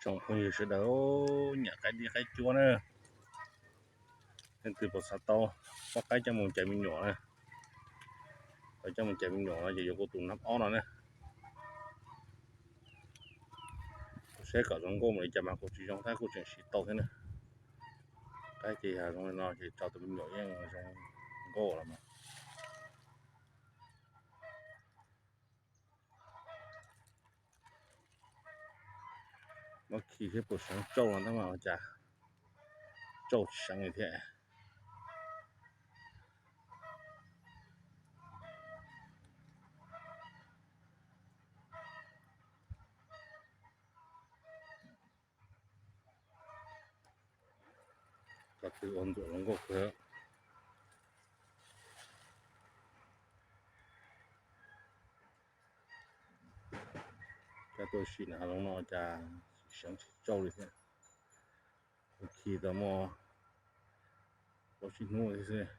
Phooj ywg sawv daws, nyam qaib dib qaib cuab na, leej twg puas xav tau, pab qaib coj mus cais me nyuam na. Coj mus cais me nyuam no ces yuav kuv tus nab ob no na. Kuv saib kom zoo nkauj mus li cas mas kuv tsis zoo thiab kuj tseem siv tau thiab na. Qaib ces yog zoo li no ces tso tus me nyuam yeej zoo nkauj los mas. Muab khi thiab puas seev tsauj no tab mas cas tsauj tsis seev li thiab. Cov twg ua ntxuam zoo nkauj kawg. Cov tuaj sim na, hauv loo no cas tsis seev tsis tsauj li thiab. Ua khi tau muaj plaub tsib hnub thiab xwb.